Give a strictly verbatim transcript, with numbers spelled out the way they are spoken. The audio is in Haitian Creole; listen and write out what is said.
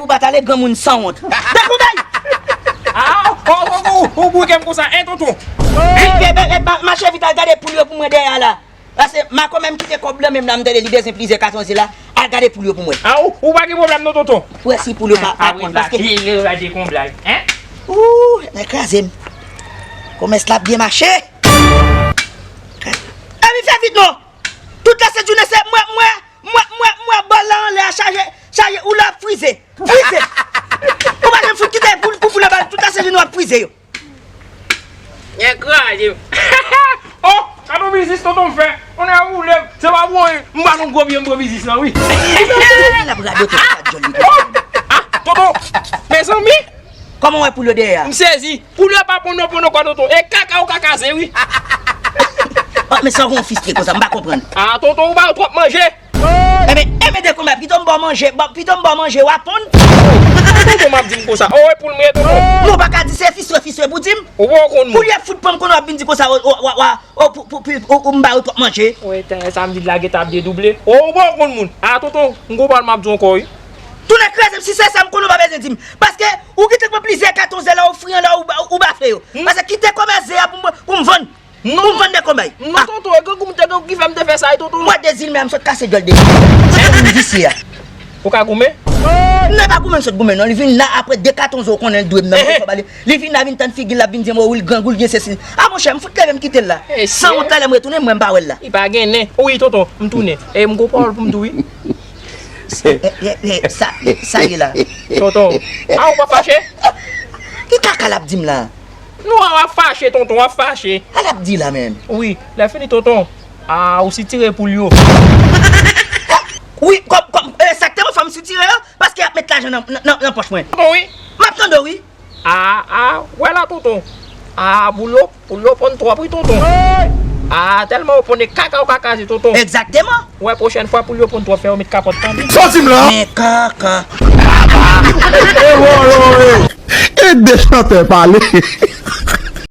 Ou pa t ale granmoun sanwont. Dekouvèy! Ah, ou, ou, ou, ou bouke m konsa, en tonton? Vit, vit, vit, vit, ma- mache vit, al gade poul yo pou mwen dèyè a la. Paske makomè m kite kòb lan menm la, m tande li bezwen plizyè katon ze la. Al gade poul yo pou mwen. Ah, ou, ou pa gen pwoblèm non, tonton? Pou wè si poul yo pa, pa pran, paske. Ou, nèg kraze m. Komès la ap byen mache. Epi fè vit non. Tout lasent jounen se mwen, mwen, mwen, mwen, mwen, bòl la anlè a chaje, chaje, ou la ap frize. Frize. Ou pa janm fout kite pou, pou, pou le bal, tout lasent jounen w ap frize yo. Nèg kraze. Oh, gade yon biznis tonton m fè. On a woule, se pa bon, m ba nou gwo byen gwo biznis lan, wi. L ap radote sa djòl li. Ah, tonton, mezanmi. Kòman w wè poul yo dèyè a? M sezi. Poul yo pa ponn non, ponn non, kwa, tonton. E kaka ou kaka ze, wi. Oh, men sa w gon fistre konsa, m pa konprann. Ah, tonton, ou ba yo twòp manje. Enben, enben, de konbyen, pito m ba w manje, ba- pito m ba w manje, w a ponn. Tonton, m ap di m konsa. Oh, e poul m ye, tonton. Non, w pa ka di se fistre, fistre pou di m. Ou pa konn moun. Poul yo fout pran m konnen w ap vin di konsa, w, w, w, w, w, pou, pou, pou, ou, ou m ba yo twòp manje. Wi, tè, sa m di la, gen t ap dedouble. Oh, ou pa konn moun. Ah, tonton, m gon pawòl m ap di w ankò, wi. Tounen kraze m, si se sa m konnen w pa bezwen di m. Paske ou gentan pran plizyè katon ze la, ou fri anlè, ou ba- ou bafe yo. Paske kite kòmès ze a pou m, pou m vann. Pou m vann de kòmès. Non, tonton, e grangou m te grangou ki fè m te fè sa, wi, tonton. Mwen dezilmen a, m sot kase djòl de. Sot kòm m visye a. Ou ka goumen? M pa goumen, m sot goumen, non. Li vin la apre de katon ze, ou konnen l dwe m nan, m poko ba li. Li vin la, vin tann figi l, l ap vin di m, oh, wi, l grangou, l gen sesi. Ah, monchè, m fout leve m kite l la. Sanwont, talè m retounen, m wè m pa wè l la. Li pa gen nen. Wi, tonton, m tounen. E m gon pawòl pou m di w, wi. E, e, e, sa, sa ye la? Tonton, a ou pa fache? Ki kaka l ap di m la? Non, a w ap fache, tonton, w ap fache. A l ap di la menm? Wi, lè fini, tonton, a ou sitire poul yo. Wi, kòm, kòm, egzakteman, fò m sitire yo, paske y ap met lajan nan, nan, nan, nan pòch mwen. Tonton, wi. M ap tande w, wi. A, a, wè la, tonton. A, poul yo, poul yo ponn twòp, wi, tonton. A, tèlman yo ponn, e kaka ou ka kraze, tonton. Egzakteman. Wè, pwochèn fwa, poul yo ponn twòp, fè yo met kapòt, tande. Sòti m la! Men kaka. E wòlò, e! E de chantè pale.